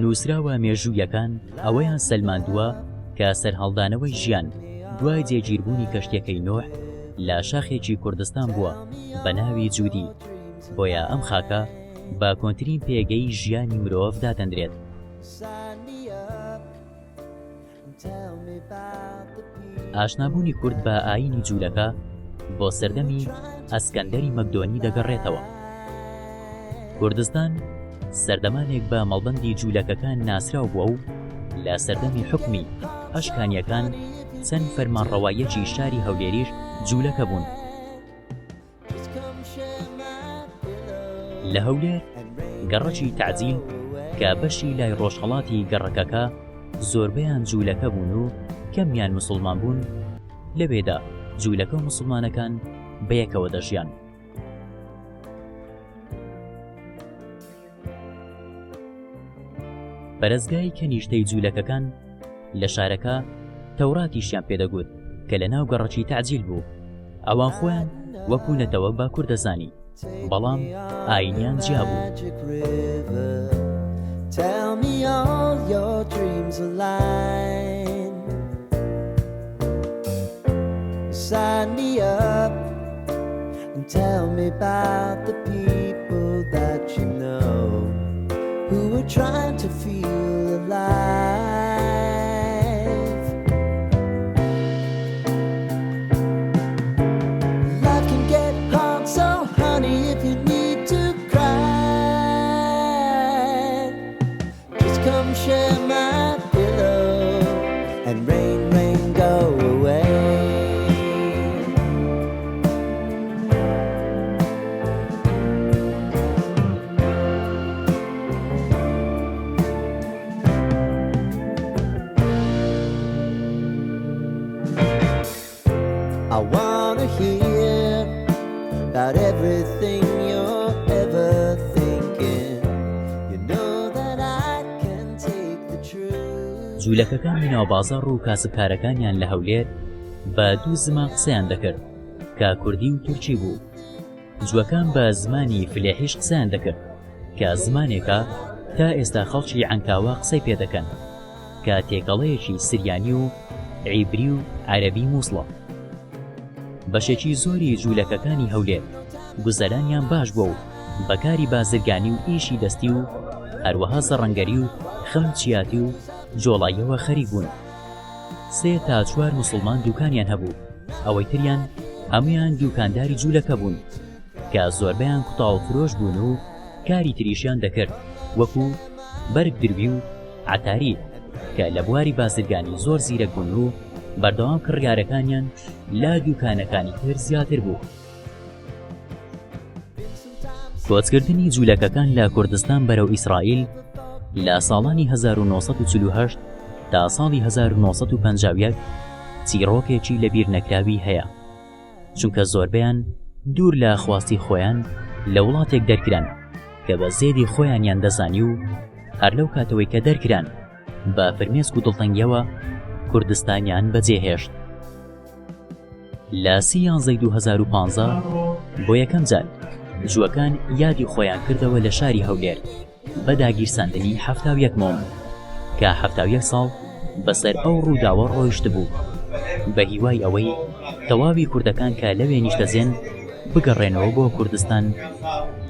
نووسراوە مێژوویەکان ئەوەیان سەلماندووە کە سەرهەڵدانەوەی ژیان دوای جێگیربوونی کەشتیەکەی نوح لە شاخێکی کوردستان بووە بە ناوی جودی، بۆیە ئەم خاکە بە کۆنترین پێگەی ژیانی مرۆڤ دادەنرێت. ئاشنابوونی کورد بە ئایینی جوولەکە بۆ سەردەمی ئەسکەندەری مەکدۆنی دەگەڕێتەوە. کوردستان سەردەمانێک بە مەڵبەندی جوولەکەکان ناسراو بووە و لە سەردەمی حوکمی ئەشکانییەکان چەند فەرمانڕەوایەکی شاری هەولێریش جوولەکە بوون. لە هەولێر گەڕەکی تەعجیل کە بەشی لای ڕۆژهەڵاتی گەڕەکەکە زۆربەیان جوولەکە بوون و کەمیان مسوڵمان بوون، لەوێدا جوولەکە و مسوڵمانەکان بەیەکەوە دەژیان. پەرستگای کەنیشتەی جوولەکەکان لە شارەکە تەوراتیشیان پێدەگوت کە لە ناو گەڕەکی تەعجیل بوو. ئەوان خۆیان وەکو نەتەوە بە کورد دەزانی، بەڵام ئاینیان جیا بوو. And tell me about the people that you know who are trying to feel alive. Life can get hard, so honey, if you need to cry, just come share my pillow and rain, rain, go away. I wanna hear about everything you're ever thinking. You know that I can take the truth. جوولەکەکانی ناو بازاڕ و کاسبکارەکانیان لە هەولێر بە دوو زمان قسەیان دەکرد کە کوردی و تورکی بوو. جووەکان بە زمانی فلێحیش قسەیان دەکرد کە زمانێکە تا ئێستا خەڵکی عەنکاوە قسەی پێ دەکەن کە تێکەڵەیەکی سریانی و عیبری و عەرەبی موسڵە. بەشێکی زۆری جوولەکەکانی هەولێر گوزەرانیان باش بووە و بە کاری بازرگانی و ئیشی دەستی و هەروەها زەڕەنگەری و خمچیاتی و جۆڵاییەوە خەریک بوون. سێ تا چوار موسڵمان دوکانیان هەبوو، ئەوەی تریان هەموویان دوکانداری جوولەکە بوون کە زۆربەیان کوتاڵ فرۆش بوون و کاری تریشیان دەکرد وەکو بەرگ دروی و عەتاری کە لە بواری بازرگانی زۆر زیرەک بوون و بەردەوام کڕیارەکانیان لە دوکانەکانی تر زیاتر بوو. کۆچکردنی جوولەکەکان لە کوردستان بەرەو ئیسرائیل لە ساڵانی 1948 تا ساڵی 1951 چیڕۆکێکی لەبیر نەکراوی هەیە چونکە زۆربەیان دوور لە خواستی خۆیان لە وڵاتێک دەرکران کە بە زێدی خۆیانیان دەزانی و هەر لەو کاتەوەی کە دەرکران بە فرمێسک و دڵتەنگیەوە کوردستانیان بەجێهێشت. لە سی یانزەی 2015 بۆ یەکەم جار جووەکان یادی خۆیان کردەوە لە شاری هەولێر بە داگیرساندنی 71 مۆم کە 71 ساڵ بەسەر ئەو ڕووداوە ڕۆیشتبوو بە هیوای ئەوەی تەواوی کوردەکان کە لەوێ نیشتەجێن بگەڕێنەوە بۆ کوردستان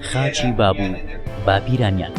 خاکی باب و باپیرانیان.